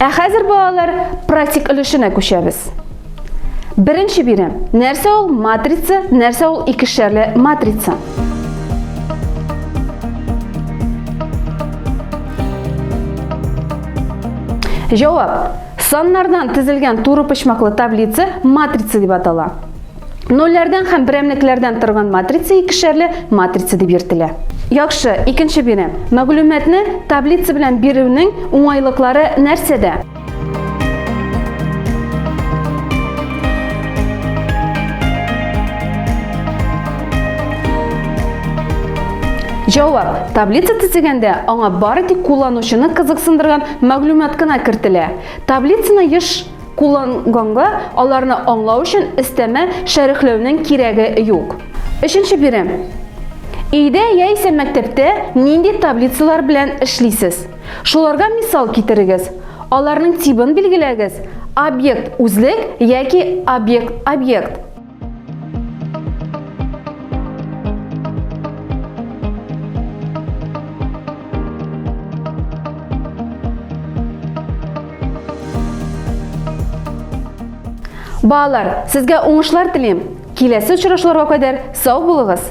Ә хәзер, балалар, практик өлешенә күчәбез. Беренче бирем. Нәрсә ул матрица, нәрсә ул икешәрле матрица? Җавап. Саннардан тезелгән туры почмаклы таблица матрица дип атала. Нольләрдән һәм берәмлекләрдән торган матрица икешәрле матрица дип йөртелә. Яхшы, икенче бирем. Мәгълүматны таблица белән бирүнең уңайлыклары нәрсәдә? Җавап. Таблица төзегәндә аңа бары тик кулланучыны кызыксындырган мәгълүмат кына кертелә. Таблицаны еш Кулланганга аларны аңлау өчен өстәмә шәрехләүнең кирәге юк. Өченче бирем. Өйдә яисә мәктәптә нинди таблицалар белән эшлисез? Шуларга мисал китерегез. Аларның тибын билгеләгез, объект үзлек яки объект объект. Балалар, сезгә уңышлар телим. Киләсе очрашуларга кадәр сау булыгыз.